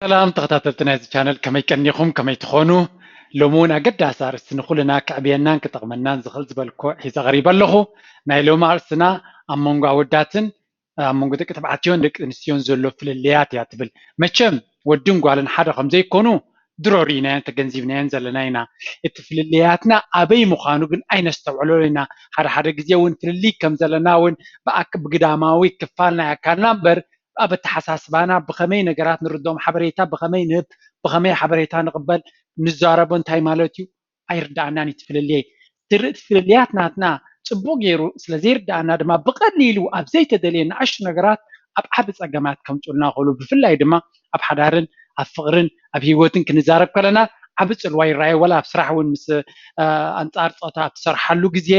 ሰላም ተኸታተልቲ ናይዚ ቻነል፣ ከመይ ቀኒኹም? ከመይ ትኾኑ? ሎሚ እውን ኣገዳሲ ኣርእስቲ ንኹልና ክዕብየናን ክጠቕመናን ዝኽእል ዝበልኮ ሒዘ ቀሪበ ኣለኹ። ናይ ሎሚ ኣርእስትና ኣብ መንጎ ኣወዳትን ኣብ መንጎ ደቂ ተባዕትዮን ደቂ ኣንስትዮን ዘሎ ፍልልያት እያ ትብል። መቸም ወድን ጓልን ሓደ ከም ዘይኮኑ ድሮ ርኢናዮን ተገንዚብናዮን ዘለና ኢና። እቲ ፍልልያትና ኣበይ ምዃኑ ግን ኣይነስተውዕሎ ኢና። ሓደ ሓደ ግዜ እውን ፍልልይ ከም ዘለና እውን ብኣክ-፣ ብግዳማዊ ክፋል ናይ ኣካልና እምበር ኣብ ኣተሓሳስባና ብኸመይ ነገራት ንርድኦም ሓበሬታ ብኸመይ ንህብ፣ ብኸመይ ሓበሬታ ንቕበል፣ ንዛረቦ እንታይ ማለት እዩ ኣይርድኣናን እዩ እቲ ፍልልይ። ስር-፣ እቲ ፍልልያት ናትና ጽቡቕ ገይሩ ስለ ዘይርድኣና ድማ ብቐሊሉ ኣብ ዘይተደልየ ንኣሽቱ ነገራት ኣብ ዓቢ ጸገማት ከምጽኡልና ይኽእሉ። ብፍላይ ድማ ኣብ ሓዳርን ኣብ ፍቕርን ኣብ ህይወትን ክንዛረብ ከለና ዓቢ ጽልዋ ይረኣዩ። ወላ ኣብ ስራሕ እውን ምስ፣ እ፣ ኣንጻር ጾታ ኣብ ትሰርሓሉ ግዜ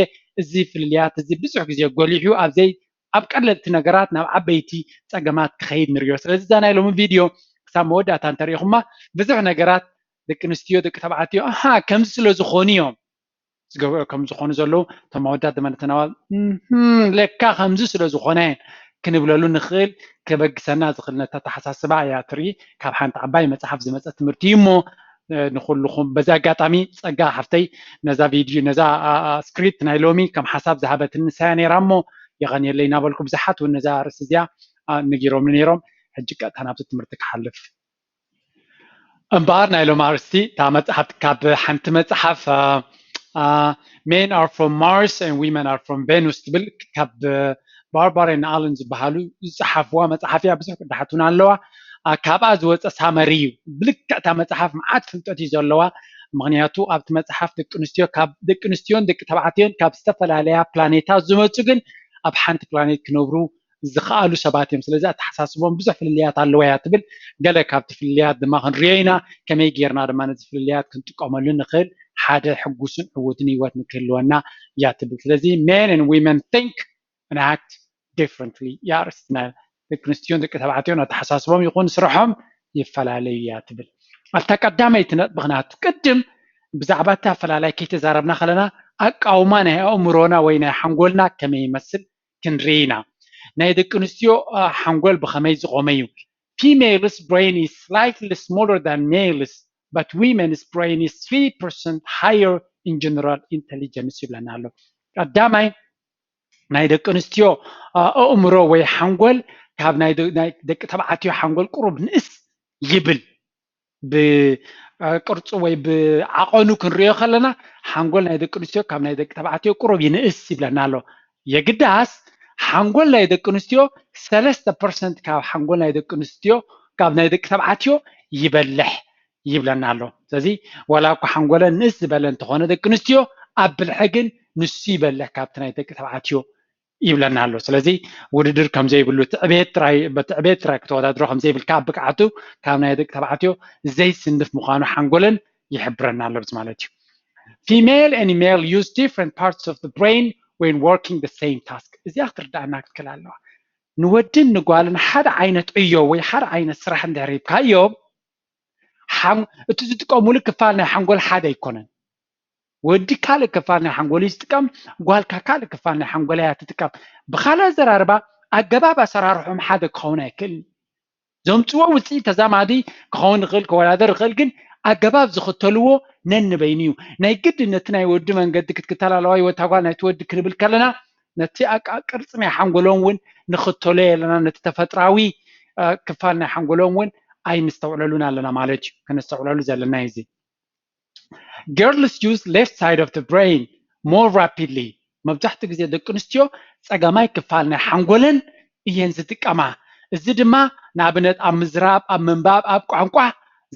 እዚ ፍልልያት እዚ ብዙሕ ግዜ ጎሊሑ ኣብ ዘይ-፣ ኣብ ቀለልቲ ነገራት ናብ ዓበይቲ ጸገማት ክኸይድ ንርእዮ። ስለዚ እዛ ናይ ሎሚ ቪድዮ ክሳብ መወዳእታ እንተሪኢኹማ ብዙሕ ነገራት ደቂ ኣንስትዮ ደቂ ተባዕትዮ ኣሃ ከምዚ ስለ ዝኾኑ እዮም ዝገብርኦ ከም ዝኾኑ ዘለዉ፣ እቶም ኣወዳት ድማ ነተን ኣዋል እህም ለካ ከምዚ ስለ ዝኾነ እየን ክንብለሉ ንኽእል። ከበግሰና ዝኽእል ነታ ኣተሓሳስባ እያ ትርኢ። ካብ ሓንቲ ዓባይ መጽሓፍ ዝመጸ ትምህርቲ እዩ እሞ፣ እ፣ ንኹልኹም በዚ ኣጋጣሚ ጸጋ ሓፍተይ ነዛ ቪድዮ ነዛ፣ ኣ፣ ኣ፣ ስክሪፕት ናይ ሎሚ ከም ሓሳብ ዝሃበትኒ ንሳያ ነይራ እሞ የቐንየለይ እናበልኩ ብዙሓት እውን ነዛ ኣርእስቲ እዚኣ፣ ኣ፣ ነጊሮምኒ ነይሮም። ሕጂ ቀጥታ ናብቲ ትምህርቲ ክሓልፍ። እምበኣር ናይ ሎም ኣርእስቲ እታ መጽሓፍ ካብ ሓንቲ መጽሓፍ፣ አ፣ አ፣ Men are from Mars and women are from Venus ትብል ካብ ባርባራ ን ኣለን ዝበሃሉ ዝጸሓፍዋ መጽሓፍ እያ። ብዙሕ ቅዳሓት እውን ኣለዋ። አ፣ ካብኣ ዝወጸ ሳመሪ እዩ። ብልክዕ እታ መጽሓፍ መዓት ፍልጠት እዩ ዘለዋ። ምኽንያቱ ኣብቲ መጽሓፍ ደቂ ኣንስትዮ ካብ ደቂ ኣንስትዮን ደቂ ተባዕትዮን ካብ ዝተፈላለያ ፕላኔታት ዝመጹ ግን ኣብ ሓንቲ ፕላኔት ክነብሩ ዝኸኣሉ ሰባት እዮም። ስለዚ ኣተሓሳስቦም ብዙሕ ፍልልያት ኣለዎ እያ ትብል። ገለ ካብቲ ፍልልያት ድማ ክንሪኦ ኢና። ከመይ ጌርና ድማ ነዚ ፍልልያት ክንጥቀመሉ ንኽእል፣ ሓደ ሕጉስን ዕዉትን ህይወት ንክህልወና እያ ትብል። ስለዚ men and women think and act differently እያ ኣርእስትና። ደቂ ኣንስትዮን ደቂ ተባዕትዮን ኣተሓሳስቦም ይኹን ስርሖም ይፈላለዩ እያ ትብል። ኣብታ ቀዳመይቲ ነጥቢ ክናቱ ቅድም ብዛዕባ እቲ ኣፈላላይ ከይተዛረብና ከለና ኣቃውማ ናይ ኣእምሮና ወይ ናይ ሓንጎልና ከመይ ይመስል ክንርኢ ኢና። ናይ ደቂ ኣንስትዮ፣ አ፣ ሓንጎል ብኸመይ ዝቖመ እዩ? Females brain is slightly smaller than males, but women's brain is three percent higher in general intelligence ይብለና ኣሎ። ቀዳማይ ናይ ደቂ ኣንስትዮ፣ አ፣ ኣእምሮ ወይ ሓንጎል ካብ ናይ ደ-፣ ናይ ደቂ ተባዕትዮ ሓንጎል ቁሩብ ንእስ ይብል። ብ-፣ አ፣ ቅርጹ ወይ ብዓቐኑ ክንሪኦ ከለና ሓንጎል ናይ ደቂ ኣንስትዮ ካብ ናይ ደቂ ተባዕትዮ ቁሩብ ይንእስ ይብለና ኣሎ። የግዳስ ሓንጎል ናይ ደቂ ኣንስትዮ ሰለስተ ፐርሰንት ካብ ሓንጎል ናይ ደቂ ኣንስትዮ ካብ ናይ ደቂ ተባዕትዮ ይበልሕ ይብለና ኣሎ። ስለዚ ዋላ እኳ ሓንጎለን ንእስ ዝበለ እንተኾነ ደቂ ኣንስትዮ ኣብ ብልሒ ግን ንሱ ይበልሕ ካብቲ ናይ ደቂ ተባዕትዮ ይብለና ኣሎ። ስለዚ ውድድር ከም ዘይብሉ፣ ትዕቤት ጥራይ፣ በቲ ዕቤት ጥራይ ክተወዳድሮ ከም ዘይብልካ፣ ኣብ ብቕዓቱ ካብ ናይ ደቂ ተባዕትዮ ዘይስንፍ ምዃኑ ሓንጎለን ይሕብረና ኣሎ ማለት እዩ። Female and male use different parts of the brain when working the same task። እዚኣ ክትርዳእና ክትክእል ኣለዋ። ንወድን ንጓልን ሓደ ዓይነት ዕዮ ወይ ሓደ ዓይነት ስራሕ እንድሕር ሂብካዮም፣ ሓን-፣ እቲ ዝጥቀሙሉ ክፋል ናይ ሓንጎል ሓደ ኣይኮነን። ወዲ ካልእ ክፋል ናይ ሓንጎል እዩ ዝጥቀም፣ ጓልካ ካልእ ክፋል ናይ ሓንጎል እያ ትጥቀም። ብኻልእ ኣዘራርባ ኣገባብ ኣሰራርሖም ሓደ ክኸውን ኣይክእልን። ዘምፅዎ ውፅኢት ተዛማዲ ክኸውን ይኽእል፣ ክወዳደር ይኽእል፣ ግን ኣገባብ ዝኽተልዎ ነንበይኑ እዩ። ናይ ግድ ነቲ ናይ ወዲ መንገዲ ክትክተል ኣለዋ፣ ወይ እታ ጓል ናይቲ ወዲ ክንብል ከለና ነቲ ኣቃ-፣ ቅርፂ ናይ ሓንጎሎም እውን ንኽተሎ የለና፣ ነቲ ተፈጥራዊ፣ አ፣ ክፋል ናይ ሓንጎሎም እውን ኣይንስተውዕለሉን ኣለና ማለት እዩ። ከነስተውዕለሉ ዘለና እዩ እዚ። Girls use left side of the brain more rapidly። መብዛሕትኡ ግዜ ደቂ ኣንስትዮ ጸጋማይ ክፋል ናይ ሓንጎለን እየን ዝጥቀማ። እዚ ድማ ንኣብነት ኣብ ምዝራብ፣ ኣብ ምንባብ፣ ኣብ ቋንቋ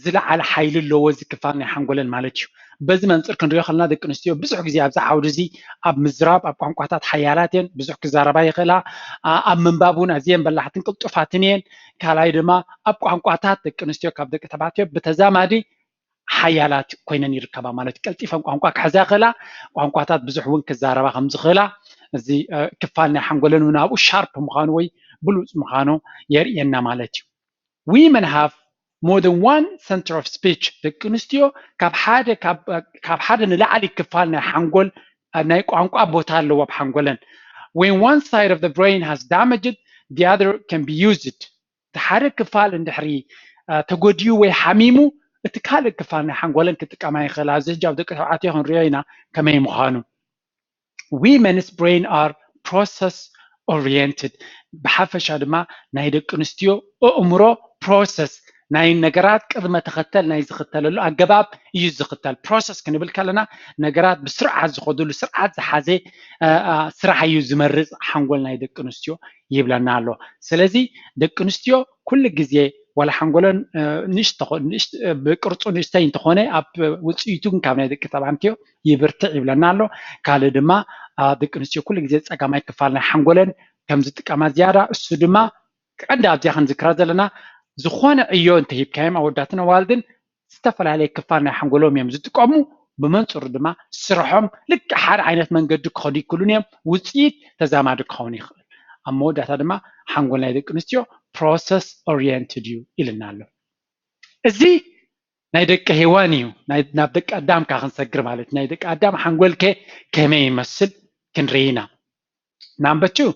ዝለዓለ ሓይሊ ኣለዎ እዚ ክፋል ናይ ሓንጎለን ማለት እዩ። በዚ መንጽር ክንሪኦ ከለና ደቂ ኣንስትዮ ብዙሕ ግዜ ኣብዚ ዓውዲ እዚ ኣብ ምዝራብ፣ ኣብ ቋንቋታት ሓያላት እየን፣ ብዙሕ ክዛረባ ይኽእላ። ኣ-፣ ኣብ ምንባብ እውን ኣዝየን በላሕትን ቅልጡፋትን እየን። ካልኣይ ድማ ኣብ ቋንቋታት ደቂ ኣንስትዮ ካብ ደቂ ተባዕትዮ ብተዛማዲ ሓያላት ኮይነን ይርከባ ማለት እዩ። ቀልጢፈን ቋንቋ ክሕዛ ይኽእላ፣ ቋንቋታት ብዙሕ እውን ክዛረባ ከም ዝኽእላ፣ እዚ፣ እ፣ ክፋል ናይ ሓንጎለን እውን ኣብኡ ሻርፕ ምዃኑ ወይ ብሉፅ ምዃኑ የርእየና ማለት እዩ። Women have more than one center of speech። ደቂ ኣንስትዮ ካብ ሓደ፣ ካብ፣ ካብ ሓደ ንላዕሊ ክፋል ናይ ሓንጎል፣ እ፣ ናይ ቋንቋ ቦታ ኣለዎ ኣብ ሓንጎለን። When one side of the brain has damaged, the other can be used። እቲ ሓደ ክፋል እንድሕሪ፣ ተጎድዩ ወይ ሓሚሙ እቲ ካልእ ክፋል ናይ ሓንጎለን ክጥቀማ ይኽእላ። እዚ ሕጂ ኣብ ደቂ ተባዕትዮ ክንሪኦ ኢና ከመይ ምዃኑ። Women's brain are process oriented። ብሓፈሻ ድማ ናይ ደቂ ኣንስትዮ ኣእምሮ ፕሮሰስ ናይ ነገራት ቅድመ ተኸተል ናይ ዝኽተለሉ ኣገባብ እዩ ዝኽተል። ፕሮሰስ ክንብል ከለና ነገራት ብስርዓት ዝኸዱሉ ስርዓት ዝሓዘ ስራሕ እዩ ዝመርፅ ሓንጎል ናይ ደቂ ኣንስትዮ ይብለና ኣሎ። ስለዚ ደቂ ኣንስትዮ ኩሉ ግዜ ዋላ ሓንጎለን ብቅርፁ ንእሽተይ እንተኾነ ኣብ ውፅኢቱ ግን ካብ ናይ ደቂ ተባዕትዮ ይብርትዕ ይብለና ኣሎ። ካልእ ድማ ደቂ ኣንስትዮ ኩሉ ግዜ ፀጋማይ ክፋል ናይ ሓንጎለን ከም ዝጥቀማ ዝያዳ እሱ ድማ ቀንዲ ኣብዚኣ ክንዝክራ ዘለና ዝኾነ ዕዮ እንተሂብካዮም ኣወዳትን ኣዋልድን ዝተፈላለየ ክፋል ናይ ሓንጎሎም እዮም ዝጥቀሙ። ብመንፅሩ ድማ ስርሖም ልክዕ ሓደ ዓይነት መንገዲ ክኸዱ ይክሉን እዮም። ውፅኢት ተዛማዲ ክኸውን ይኽእል። ኣብ መወዳእታ ድማ ሓንጎል ናይ ደቂ ኣንስትዮ process oriented እዩ ኢልና ኣሎ። እዚ ናይ ደቂ ሄዋን እዩ። ናብ ደቂ ኣዳም ካ ክንሰግር ማለት ናይ ደቂ ኣዳም ሓንጎል ከ ከመይ ይመስል ክንርኢ ኢና። Number two,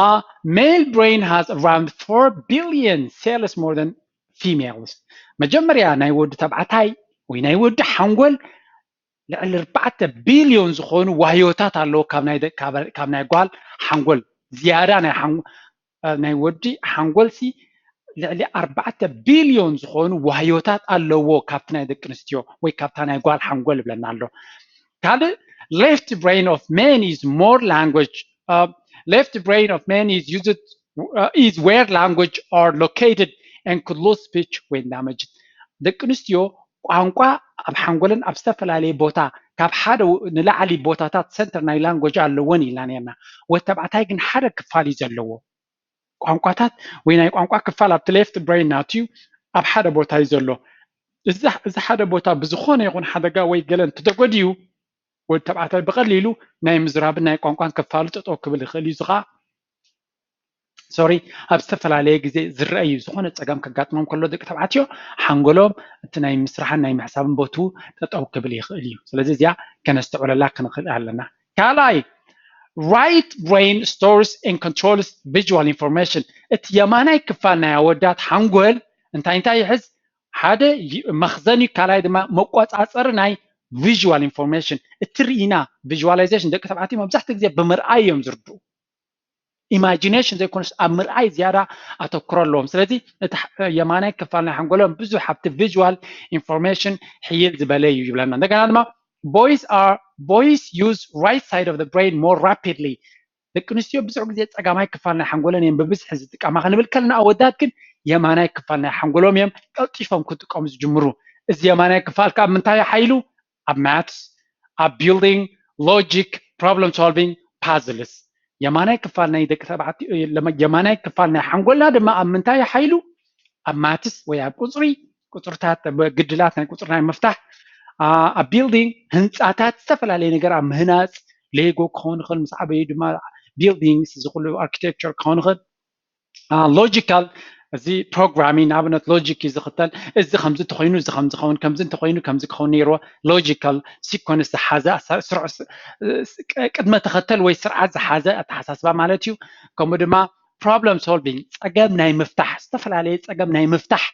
uh, male brain has around four billion cells more than females. መጀመርያ ናይ ወዲ ተባዕታይ ወይ ናይ ወዲ ሓንጎል ልዕሊ ኣርባዕተ ቢልዮን ዝኾኑ ዋህዮታት ኣለዎ ካብ ናይ ጓል ሓንጎል ዝያዳ ናይ ናይ ወዲ ሓንጎልሲ ልዕሊ ኣርባዕተ ቢልዮን ዝኾኑ ዋህዮታት ኣለዎ ካብቲ ናይ ደቂ ኣንስትዮ ወይ ካብታ ናይ ጓል ሓንጎል ይብለና ኣሎ። ካልእ left brain of men is more language uh, left brain of men is used uh, is where language are located and could lose speech when damaged። ደቂ ኣንስትዮ ቋንቋ ኣብ ሓንጎለን ኣብ ዝተፈላለየ ቦታ ካብ ሓደ ንላዕሊ ቦታታት ሰንተር ናይ ላንጎጅ ኣለወን ኢልና ነርና። ወተባዕታይ ግን ሓደ ክፋል እዩ ዘለዎ። ቋንቋታት ወይ ናይ ቋንቋ ክፋል ኣብቲ left brain ናትዩ ኣብ ሓደ ቦታ እዩ ዘሎ። እዚ ሓደ ቦታ ብዝኾነ ይኹን ሓደጋ ወይ ገለ እንትተጎድዩ ወዲ ተባዕታይ ብቐሊሉ ናይ ምዝራብን ናይ ቋንቋን ክፋሉ ጠጠው ክብል ይኽእል እዩ። እዚ ኸዓ ሶሪ ኣብ ዝተፈላለየ ግዜ ዝረአ እዩ። ዝኾነ ፀገም ከጋጥሞም ከሎ ደቂ ተባዕትዮ ሓንጎሎም እቲ ናይ ምስራሕን ናይ ምሕሳብን ቦትኡ ጠጠው ክብል ይኽእል እዩ። ስለዚ እዚኣ ከነስተውዕለላ ክንኽእል ኣለና። ካልኣይ right brain stores and controls visual information። እቲ የማናይ ክፋል ናይ ኣወዳት ሓንጎል እንታይ እንታይ ይሕዝ? ሓደ መኽዘን እዩ። ካልኣይ ድማ መቆፃፀሪ ናይ visual information። እቲ ርኢና visualization ደቂ ተባዕትዮ መብዛሕትኡ ግዜ ብምርኣይ እዮም ዝርድኡ። ኢማጂኔሽን ዘይኮነስ ኣብ ምርኣይ ዝያዳ ኣተኩሮ ኣለዎም። ስለዚ እቲ የማናይ ክፋል ናይ ሓንጎሎም ብዙሕ ኣብቲ visual information ሕይል ዝበለ እዩ ይብለና። እንደገና ድማ boys are boys use right side of the brain more rapidly። ደቂ ኣንስትዮ ብዙሕ ግዜ ፀጋማይ ክፋል ናይ ሓንጎለን እዮም ብብዝሒ ዝጥቀማ ክንብል ከለና ኣወዳት ግን የማናይ ክፋል ናይ ሓንጎሎም እዮም ቀልጢፎም ክጥቀሙ ዝጅምሩ። እዚ የማናይ ክፋል ካብ ምንታይ ሓይሉ ኣብ maths ኣብ building logic problem solving puzzles። የማናይ ክፋል ናይ ደቂ ተባዕትዮ የማናይ ክፋል ናይ ሓንጎልና ድማ ኣብ ምንታይ ሓይሉ ኣብ maths ወይ ኣብ ቁፅሪ ቁፅርታት ግድላት ናይ ቁፅሪ ናይ ምፍታሕ ኣብ building ህንፃታት ዝተፈላለየ ነገር ኣብ ምህናፅ ሌጎ ክኸውን ይኽእል ምስ ዓበዩ ድማ buildings እዚ ኩሉ architecture ክኸውን ይኽእል። ሎጂካል እዚ ፕሮግራሚንግ ንኣብነት ሎጂክ እዩ ዝኽተል። እዚ ከምዚ እንተኮይኑ እዚ ከምዚ ኸውን ከምዚ እንተኮይኑ ከምዚ ክኸውን ነይርዎ። ሎጂካል ሲኮንስ ዝሓዘ ስርዕ ቅድመ ተኸተል ወይ ስርዓት ዝሓዘ ኣተሓሳስባ ማለት እዩ። ከምኡ ድማ problem solving ፀገም ናይ ምፍታሕ ዝተፈላለየ ፀገም ናይ ምፍታሕ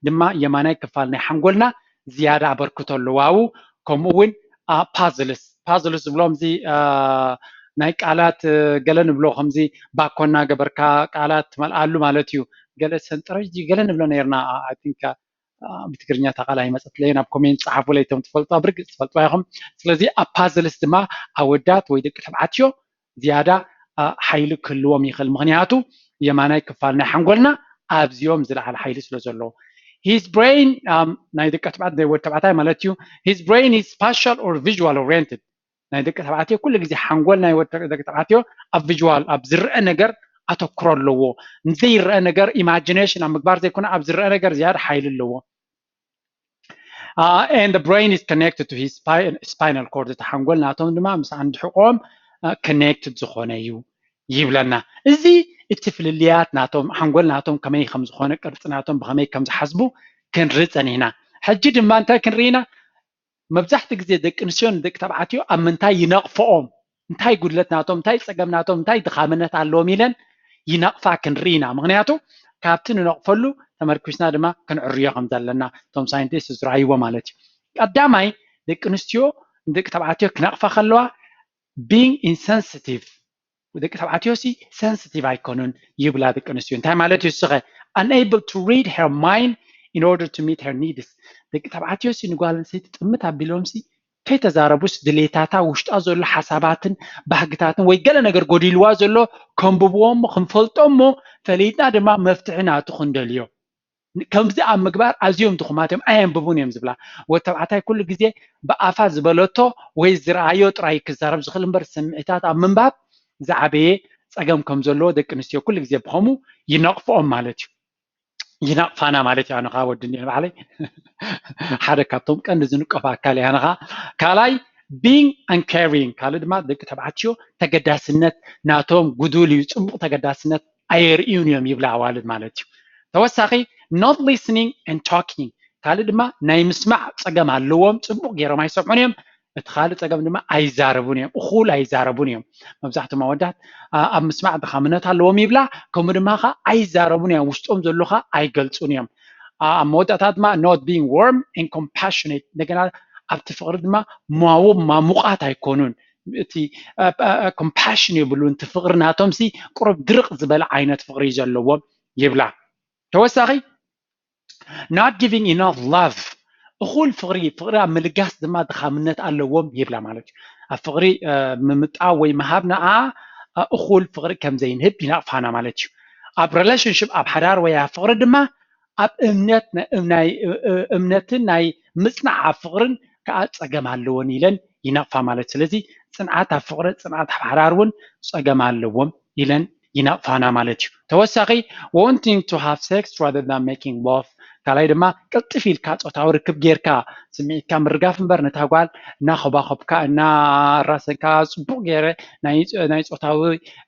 ድማ የማናይ ክፋል ናይ ሓንጎልና ዝያዳ ኣበርክቶ ኣለዎ። ኣብኡ ከምኡ እውን ፓዝልስ ፓዝልስ ዝብሎም እዚ ናይ ቃላት ገለ ንብሎ ከምዚ ባኮ እናገበርካ ቃላት ትመልኣሉ ማለት እዩ። ገለ ሰንጠረዥ ገለ ንብሎ ነርና I think ብትግርኛ እታ ቃል ኣይመፀትለይን ኣብ ኮሜንት ፀሓፉለይ እቶም ትፈልጡ ኣብ ርግፅ ትፈልጥዋ ኢኹም። ስለዚ ኣብ ፓዝልስ ድማ ኣወዳት ወይ ደቂ ተባዕትዮ ዝያዳ ሓይሊ ክህልዎም ይኽእል ምኽንያቱ የማናይ ክፋል ናይ ሓንጎልና ኣብዚኦም ዝለዓለ ሓይሊ ስለ ዘለዎ his brain ናይ ደቂ ተባዕታይ ማለት እዩ his brain is spatial or visual oriented ናይ ደቂ ተባዕትዮ ኩሉ ግዜ ሓንጎል ናይ ደቂ ተባዕትዮ ኣብ visual ኣብ ዝረአ ነገር ኣተኩሮ ኣለዎ። ንዘይረአ ነገር ኢማጂኔሽን ኣብ ምግባር ዘይኮነ ኣብ ዝረአ ነገር ዝያዳ ሓይሊ ኣለዎ። Uh, and the brain is connected to his spinal cord እቲ ሓንጎል ናቶም ድማ ምስ ዓንዲ ሕቆም connected ዝኾነ እዩ ይብለና። እዚ እቲ ፍልልያት ናቶም ሓንጎል ናቶም ከመይ ከም ዝኾነ ቅርፂ ናቶም ብኸመይ ከም ዝሓስቡ ክንርኢ ፀኒሕና። ሕጂ ድማ እንታይ ክንርኢ ኢና? መብዛሕትኡ ግዜ ደቂ ኣንስትዮን ደቂ ተባዕትዮ ኣብ ምንታይ ይነቕፈኦም እንታይ ጉድለት ናቶም እንታይ ፀገም ናቶም እንታይ ድኻምነት ኣለዎም ኢለን ይነቕፋ ክንርኢ ኢና። ምኽንያቱ ካብቲ ንነቕፈሉ ተመርኪስና ድማ ክንዕርዮ ከም ዘለና እቶም ሳይንቲስት ዝረኣይዎ ማለት እዩ። ቀዳማይ ደቂ ኣንስትዮ ንደቂ ተባዕትዮ ክነቕፋ ከለዋ being insensitive፣ ደቂ ተባዕትዮ ሲ sensitive ኣይኮኑን ይብላ ደቂ ኣንስትዮ። እንታይ ማለት እዩ እስኸ? Unable to read her mind in order to meet her needs። ደቂ ተባዕትዮ ሲ ንጓል ኣንስተይቲ ጥምት ኣቢሎም ሲ ከይተዛረቡስ ድሌታታ ውሽጣ ዘሎ ሓሳባትን ባህግታትን ወይ ገለ ነገር ጎዲልዋ ዘሎ ከንብብዎ እሞ ክንፈልጦ እሞ ፈሊጥና ድማ መፍትሒ ናቱ ክንደልዮ። ከምዚ ኣብ ምግባር ኣዝዮም ድኹማት እዮም፣ ኣየንብቡን እዮም ዝብላ። ወዲ ተባዕታይ ኩሉ ግዜ ብኣፋ ዝበለቶ ወይ ዝረኣዮ ጥራይ ክዛረብ ዝኽእል እምበር ስምዒታት ኣብ ምንባብ ዝዓበየ ጸገም ከም ዘለዎ ደቂ ኣንስትዮ ኩሉ ግዜ ብኸምኡ ይነቕፍኦም ማለት እዩ። ይነቕፋና ማለት እዩ። ኣነ ከዓ ወዲ እንዲየ ንባዕለይ ሓደ ካብቶም ቀንዲ ዝንቀፍ ኣካል እየ። ኣነ ከዓ ካልኣይ being uncaring፣ ካልእ ድማ ደቂ ተባዕትዮ ተገዳስነት ናቶም ጉዱል እዩ፣ ጽቡቕ ተገዳስነት ኣየርእዩን እዮም ይብላ ኣዋልድ ማለት እዩ። ተወሳኺ not listening and talking፣ ካልእ ድማ ናይ ምስማዕ ጸገም ኣለዎም፣ ጽቡቕ ገይሮም ኣይሰምዑን እዮም። እቲ ካልእ ጸገም ድማ ኣይዛረቡን እዮም፣ እኹል ኣይዛረቡን እዮም። መብዛሕትኦም ኣወዳት ኣብ ምስማዕ ድኻምነት ኣለዎም ይብላ፣ ከምኡ ድማ ከዓ ኣይዛረቡን እዮም፣ ውሽጦም ዘሎ ከዓ ኣይገልጹን እዮም። ኣብ መወዳእታ ድማ not being warm and compassionate፣ እንደገና ኣብቲ ፍቕሪ ድማ ማዎም ማሙቓት ኣይኮኑን። እቲ compassion የብሉን፣ እቲ ፍቕሪ ናቶም ሲ ቁሩብ ድርቕ ዝበለ ዓይነት ፍቕሪ እዩ ዘለዎም ይብላ። ተወሳኺ not giving enough love፣ እኹል ፍቕሪ፣ ፍቕሪ ኣብ ምልጋስ ድማ ድኻምነት ኣለዎም ይብላ ማለት እዩ። ኣብ ፍቕሪ ምምጣው ወይ ምሃብ ንዓ እኹል ፍቕሪ ከም ዘይንህብ ይነቕፋና ማለት እዩ። ኣብ relationship፣ ኣብ ሓዳር ወይ ኣብ ፍቕሪ ድማ ኣብ እምነት ናይ እምነትን ናይ ምጽናዕ ኣብ ፍቕርን ከዓ ጸገም ኣለዎን ኢለን ይነቕፋ ማለት። ስለዚ ጽንዓት ኣብ ፍቕሪ፣ ጽንዓት ኣብ ሓዳር እውን ጸገም ኣለዎም ኢለን ይነቕፋና ማለት እዩ። ተወሳኺ wanting to have sex rather than making love፣ ካልኣይ ድማ ቅልጥፍ ኢልካ ጾታዊ ርክብ ጌርካ ስምዒትካ ምርጋፍ እምበር ነታ ጓል እናኸባኸብካ እናራሰንካ ጽቡቕ ገይረ ናይ ጾታዊ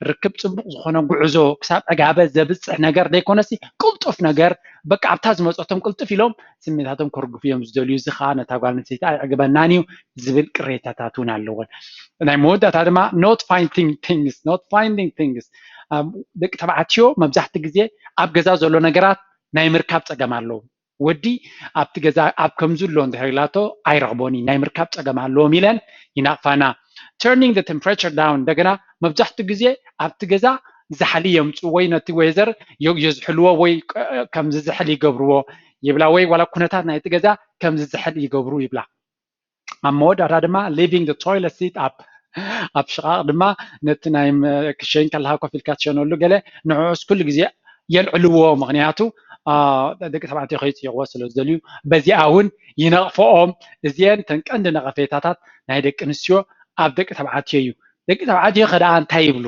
ርክብ ጽቡቕ ዝኾነ ጉዕዞ ክሳብ ዕጋበ ዘብጽሕ ነገር ዘይኮነሲ ቅልጡፍ ነገር በቃ ኣብታ ዝመጸቶም ቅልጥፍ ኢሎም ስሜታቶም ከርግፉ እዮም ዝደልዩ። እዚ ከዓ ነታ ጓል ኣንስተይቲ ኣይዕግበናን እዩ ዝብል ቅሬታታት እውን ኣለዎን። ናይ መወዳእታ ድማ not finding things፣ not finding things። ደቂ ተባዕትዮ መብዛሕቲ ግዜ ኣብ ገዛ ዘሎ ነገራት ናይ ምርካብ ጸገም ኣለዎም። ወዲ ኣብቲ ገዛ ኣብ ከምዚ ኣሎ እንድሕር ኢላቶ ኣይረኽቦን እዩ፣ ናይ ምርካብ ጸገም ኣለዎም ኢለን ይናቕፋና። Turning the temperature down፣ እንደገና መብዛሕትኡ ግዜ ኣብቲ ገዛ ዛሕሊ የምፅኡ ወይ ነቲ weather የዝሕልዎ ወይ ከምዚ ዝሕል ይገብርዎ ይብላ፣ ወይ ዋላ ኩነታት ናይቲ ገዛ ከምዚ ዝሕል ይገብሩ ይብላ። ኣብ መወዳእታ ድማ leaving the toilet seat up፣ ኣብ ሽቓቕ ድማ ነቲ ናይ ክሸይን ከለካ ኮፍ ኢልካ ትሸነሉ ገለ ንዕኡስ ኩሉ ግዜ የልዕልዎ። ምክንያቱ ደቂ ተባዕትዮ ከይፅይቕዎ ስለ ዝደልዩ በዚኣ እውን ይነቕፈኦም። እዚአን ተን ቀንዲ ነቐፌታታት ናይ ደቂ ኣንስትዮ ኣብ ደቂ ተባዕትዮ እዩ። ደቂ ተባዕትዮ ከደኣ እንታይ ይብሉ?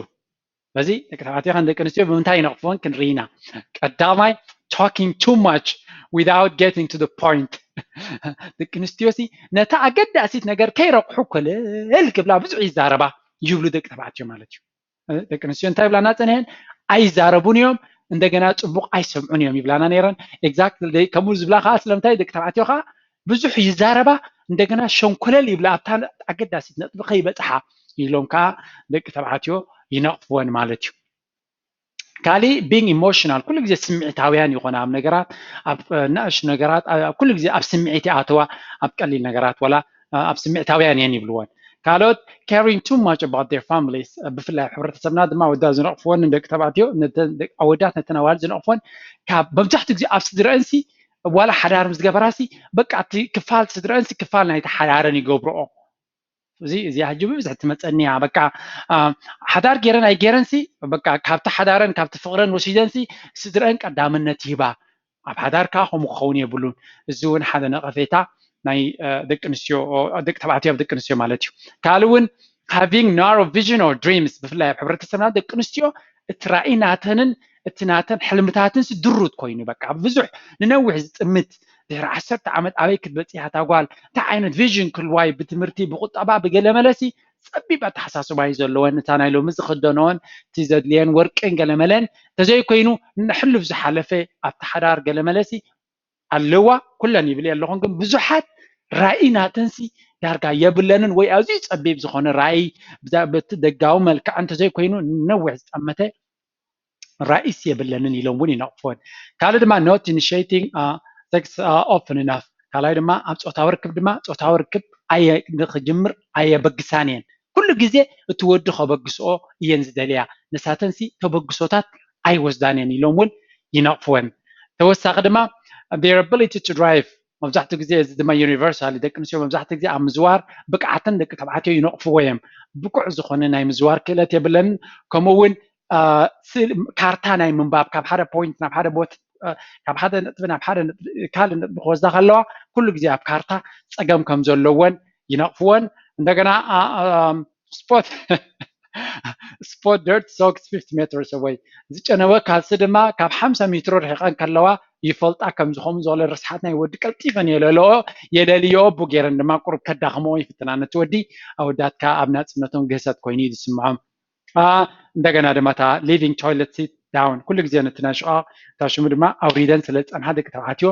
በዚ ደቂ ተባዕትዮ ከም ደቂ ኣንስትዮ ብምንታይ ይነቕፍዎን ክንርኢ ኢና። ቀዳማይ talking too much without getting to the point። ደቂ ኣንስትዮ ሲ ነታ ኣገዳሲት ነገር ከይረቑሑ ኮለል ክብላ ብዙሕ ይዛረባ ይብሉ ደቂ ተባዕትዮ ማለት እዩ። ደቂ ኣንስትዮ እንታይ ይብላና ፀኒሐን? ኣይዛረቡን እዮም፣ እንደገና ፅቡቕ ኣይሰምዑን እዮም ይብላና ነይረን። Exactly ከምኡ ዝብላ ከዓ ስለምንታይ ደቂ ተባዕትዮ ከዓ ብዙሕ ይዛረባ፣ እንደገና ሸንኮለል ይብላ ኣብታ ኣገዳሲት ነጥቢ ከይበፅሓ ኢሎም ከዓ ደቂ ተባዕትዮ ይነቕፍወን ማለት እዩ። ካሊእ being emotional፣ ኩሉ ግዜ ስምዒታውያን ይኾና ኣብ ነገራት፣ ኣብ ናእሽ ነገራት ኩሉ ግዜ ኣብ ስምዒት ይኣተዋ፣ ኣብ ቀሊል ነገራት ወላ ኣብ ስምዒታውያን እየን ይብልወን። ካልኦት caring too much about their families፣ ብፍላይ ኣብ ሕብረተሰብና ድማ ወዳ ዝነቕፍወን ንደቂ ተባዕትዮ፣ ኣወዳት ነተን ኣዋልድ ዝነቕፍወን ካብ መብዛሕትኡ ግዜ ኣብ ስድረአንሲ ዋላ ሓዳር ምስ ገበራሲ በቃ እቲ ክፋል ስድረአንሲ ክፋል ናይቲ ሓዳረን ይገብርኦ። እዚ እዚኣ ሕጂ ብብዝሒ ትመፀኒ እያ። በቃ ሓዳር ገይረን ኣይገይረንሲ በቃ ካብቲ ሓዳረን ካብቲ ፍቕረን ወሲደንሲ ስድረአን ቀዳምነት ይህባ። ኣብ ሓዳር ከዓ ከምኡ ክኸውን የብሉን። እዚ እውን ሓደ ነቐፌታ ናይ ደቂ ኣንስትዮ ደቂ ተባዕትዮ ኣብ ደቂ ኣንስትዮ ማለት እዩ። ካልእ እውን having narrow vision or dreams፣ ብፍላይ ኣብ ሕብረተሰብና ደቂ ኣንስትዮ እቲ ራእይ ናተንን እቲ ናተን ሕልምታትን ድሩት ኮይኑ በቃ ብዙሕ ንነዊሕ ዝጥምት ድሕሪ ዓሰርተ ዓመት ኣበይ ክትበፅሕ እያ እታ ጓል እንታይ ዓይነት ቪዥን ክህልዋ እዩ ብትምህርቲ ብቁጠባ ብገለ መለሲ ፀቢብ ኣተሓሳስባ እዩ ዘለወን እታ ናይ ሎሚ ዝክደነኦን እቲ ዘድልየን ወርቅን ገለመለን ተዘይኮይኑ ንሕሉፍ ዝሓለፈ ኣብቲ ሓዳር ገለመለሲ ኣለዋ ኩለን ይብል ኣለኹን ግን ብዙሓት ራእይ ናተንሲ ዳርጋ የብለንን ወይ ኣዝዩ ፀቢብ ዝኾነ ራእይ በቲ ደጋዊ መልክዕ እንተዘይኮይኑ ነዊሕ ዝጠመተ ራእይስ የብለንን ኢሎም እውን ይነቕፍወን። ካልእ ድማ not initiating sex often enough፣ ካልኣይ ድማ ኣብ ፆታዊ ርክብ ድማ ፆታዊ ርክብ ኣየ ንክጅምር ኣየበግሳን እየን። ኩሉ ግዜ እቲ ወዲ ከበግስኦ እየን ዝደልያ፣ ንሳተንሲ ተበግሶታት ኣይወስዳን እየን ኢሎም እውን ይነቕፍወን። ተወሳኺ ድማ their ability to drive፣ መብዛሕትኡ ግዜ እዚ ድማ universally ደቂ ኣንስትዮ መብዛሕትኡ ግዜ ኣብ ምዝዋር ብቅዓተን ደቂ ተባዕትዮ ይነቕፍዎ እዮም። ብቁዕ ዝኾነ ናይ ምዝዋር ክእለት የብለንን። ከምኡ እውን ካርታ ናይ ምንባብ፣ ካብ ሓደ point ናብ ሓደ ቦታ፣ ካብ ሓደ ነጥቢ ናብ ሓደ ካልእ ነጥቢ ክወስዳ ከለዋ ኩሉ ግዜ ኣብ ካርታ ፀገም ከም ዘለወን ይነቕፍወን። እንደገና spot spot dirt soaked fifty meters away፣ ዝጨነወ ካልሲ ድማ ካብ ሓምሳ ሜትሮ ርሒቐን ከለዋ ይፈልጣ ከም ዝኾኑ፣ ዝኾነ ርስሓት ናይ ወዲ ቀልጢፈን የለልኦ የለልዮ ቡ ገይረን ድማ ቁሩብ ከዳኽምኦ ይፍትና። ነቲ ወዲ ኣወዳት ከኣ ኣብ ናጽነቶም ግህሰት ኮይኑ እዩ ዝስምዖም። እንደገና ድማ እታ living toilet sit down፣ ኩሉ ግዜ ነቲ ናይ ሽቓቕ እታ ሽሙ ድማ ኣውሪደን ስለ ዝጸንሓ ደቂ ተባዕትዮ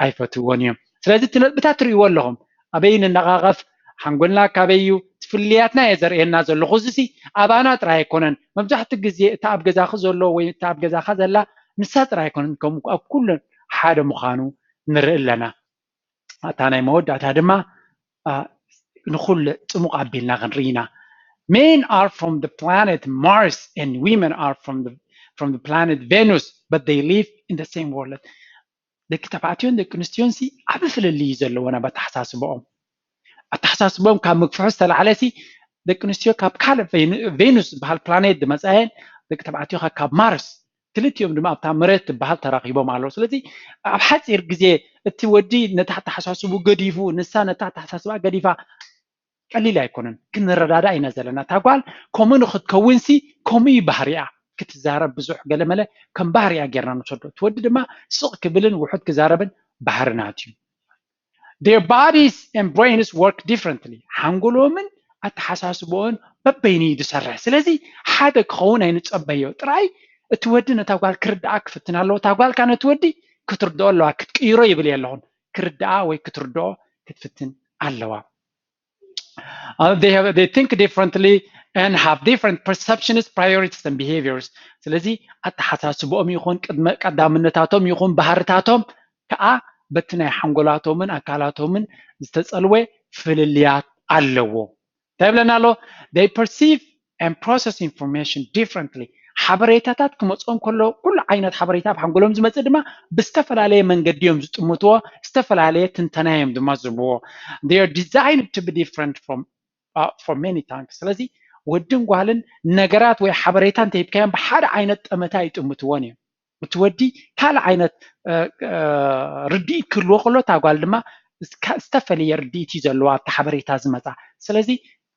ኣይፈትውዎን እዮም። ስለዚ እቲ ነጥብታት ትርእይዎ ኣለኹም። ኣበይ ንነቓቐፍ፣ ሓንጎልና ካበይ እዩ፣ ፍልልያትና እየ ዘርእየና ዘለኹ። እዚሲ ኣባና ጥራይ ኣይኮነን። መብዛሕትኡ ግዜ እታ ኣብ ገዛኺ ዘሎ ወይ እታ ኣብ ገዛኻ ዘላ ንሳ ጥራይ ኣይኮነን፣ ከም ኣብ ኩሉ ሓደ ምዃኑ ንርኢ ኣለና። እታ ናይ መወዳእታ ድማ ንኹሉ ጽሙቕ ኣቢልና ክንርኢ ኢና። Men are from the planet Mars and women are from the, from the planet Venus, but they live in the same world. ደቂ ተባዕትዮን ደቂ ኣንስትዮን ሲ ዓቢ ፍልልይ እዩ ዘለዎም ኣብ ኣተሓሳስበኦም። ኣተሓሳስበኦም ካብ ምግፍሑ ዝተላዕለ ሲ ደቂ ኣንስትዮ ካብ ካልእ ቬኑስ ዝበሃል ፕላኔት ዝመጻ እየን፣ ደቂ ተባዕትዮ ካብ ማርስ፣ ክልቲኦም ድማ ኣብታ መሬት ትበሃል ተራኺቦም ኣለዉ። ስለዚ ኣብ ሓፂር ግዜ እቲ ወዲ ነታ ኣተሓሳስቡ ገዲፉ፣ ንሳ ነታ ኣተሓሳስባ ገዲፋ፣ ቀሊል ኣይኮነን። ክንረዳዳ ኢና ዘለና። እታ ጓል ከምኡ ንክትከውን ሲ ከምኡ እዩ ባህሪኣ። ክትዛረብ ብዙሕ ገለመለ ከም ባህሪኣ ጌርና ንወስዶ። እቲ ወዲ ድማ ስቕ ክብልን ውሑድ ክዛረብን ባህርናት እዩ። Their bodies and brains work differently። ሓንጎሎምን ኣተሓሳስቦን በበይኑ እዩ ዝሰርሕ። ስለዚ ሓደ ክኸውን ኣይንጸበዮ። ጥራይ እቲ ወዲ ነታ ጓል ክርድኣ ክፍትን ኣለዎ። እታ ጓል ከኣ ነቲ ወዲ ክትርድኦ ኣለዋ። ክትቅይሮ ይብል የለኹን። ክርድኣ ወይ ክትርድኦ ክትፍትን ኣለዋ። They have, they think differently and have different perceptions, priorities and behaviors። ስለዚ ኣተሓሳስቦኦም ይኹን ቅድመ ቀዳምነታቶም ይኹን ባህርታቶም ከኣ በቲ ናይ ሓንጎላቶምን ኣካላቶምን ዝተጸልወ ፍልልያት ኣለዎ። እንታይ ይብለና ኣሎ? They perceive and process information differently። ሓበሬታታት ክመፅኦም ከሎ ኩሉ ዓይነት ሓበሬታ ኣብ ሓንጎሎም ዝመፅእ ድማ ብዝተፈላለየ መንገዲ እዮም ዝጥምትዎ፣ ዝተፈላለየ ትንተና እዮም ድማ ዝህብዎ። They are designed to be different from for many things። ስለዚ ወድን ጓልን ነገራት ወይ ሓበሬታ እንተሂብካዮም ብሓደ ዓይነት ጠመታ ይጥምትዎን እዮም። እቲ ወዲ ካልእ ዓይነት ርድኢት ክህልዎ ከሎ እታ ጓል ድማ ዝተፈለየ ርድኢት እዩ ዘለዋ ኣብቲ ሓበሬታ ዝመፃ። ስለዚ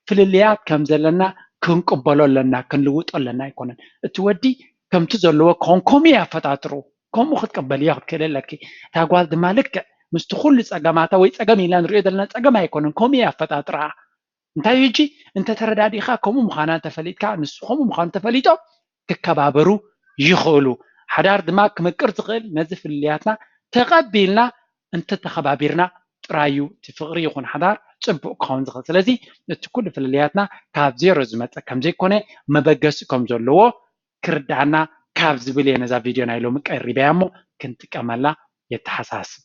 ፍልልያት ከም ዘለና ክንቅበሎ ኣለና፣ ክንልውጦ ኣለና ኣይኮነን። እቲ ወዲ ከምቲ ዘለዎ ክኾን ከምኡ እዩ ኣፈጣጥሩ፣ ከምኡ ክትቀበልዮ ክትክእል ኣለኪ። እታ ጓል ድማ ልክዕ ምስቲ ኩሉ ፀገማታ ወይ ፀገም ኢልና ንሪኦ ዘለና ፀገም ኣይኮነን፣ ከምኡ እዩ ኣፈጣጥራ። እንታይ ሕጂ እንተተረዳዲእካ ከምኡ ምዃና እንተፈሊጥካ ንሱ ከምኡ ምዃኑ ተፈሊጦ ክከባበሩ ይኽእሉ። ሓዳር ድማ ክምቅር ዝኽእል ነዚ ፍልልያትና ተቐቢልና እንተተኸባቢርና ጥራዩ እቲ ፍቕሪ ይኹን ሓዳር ጽቡቕ ክኸውን ዝኽእል። ስለዚ እቲ ኩሉ ፍልልያትና ካብ ዜሮ ዝመጸ ከም ዘይኮነ መበገሲ ከም ዘለዎ ክርዳኣና ካብ ዝብል እየ ነዛ ቪድዮ ናይ ሎሚ ቀሪበያ እሞ ክንጥቀመላ የተሓሳስብ።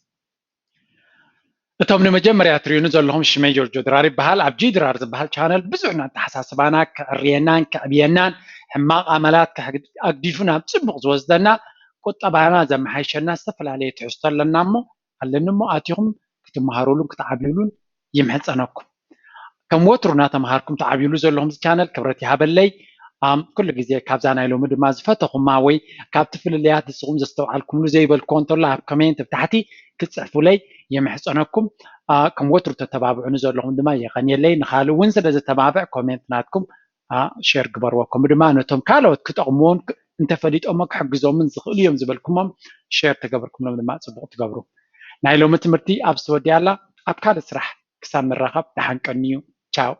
እቶም ንመጀመርያ ትርእዩኒ ዘለኹም ሽመይ ጆርጆ ድራር ይበሃል። ኣብ ጂ ድራር ዝበሃል ቻነል ብዙሕ ንኣተሓሳስባና ክዕርየናን ከዕብየናን ሕማቕ ኣመላት ኣግዲፉ ናብ ጽቡቕ ዝወስደና ቁጠባና ዘመሓይሸና ዝተፈላለየ ትሕዝቶ ኣለና እሞ ኣለኒ እሞ ኣቲኹም ክትመሃሩሉን ክትዓብዩሉን ይምሕጸነኩም። ከም ወትሩ እናተምሃርኩም ትዓብዩሉ ዘለኹም ቻነል ክብረት ይሃበለይ። ኣም ኩሉ ግዜ ካብዛ ናይ ሎሚ ድማ ዝፈተኹማ ወይ ካብቲ ፍልልያት ንስኹም ዘስተውዓልኩምሉ ዘይበልክዎ እንተሎ ኣብ ኮሜንት ብታሕቲ ክትጽሕፉለይ ይምሕጸነኩም። ከም ወትሩ ተተባብዑኒ ዘለኹም ድማ የቐንየለይ። ንኻልእ እውን ስለ ዘተባብዕ ኮሜንት ናትኩም ሸር ግበርዎ። ከምኡ ድማ ነቶም ካልኦት ክጠቕምዎን እንተፈሊጦሞ ክሕግዞምን ዝኽእሉ እዮም ዝበልኩሞም ሸር ተገብርኩምሎም ድማ ጽቡቕ ትገብሩ። ናይ ሎሚ ትምህርቲ ኣብ ዝተወዲኣ ኣላ። ኣብ ካልእ ስራሕ ክሳብ ንራኸብ ደሓን ቀንዩ። ቻው።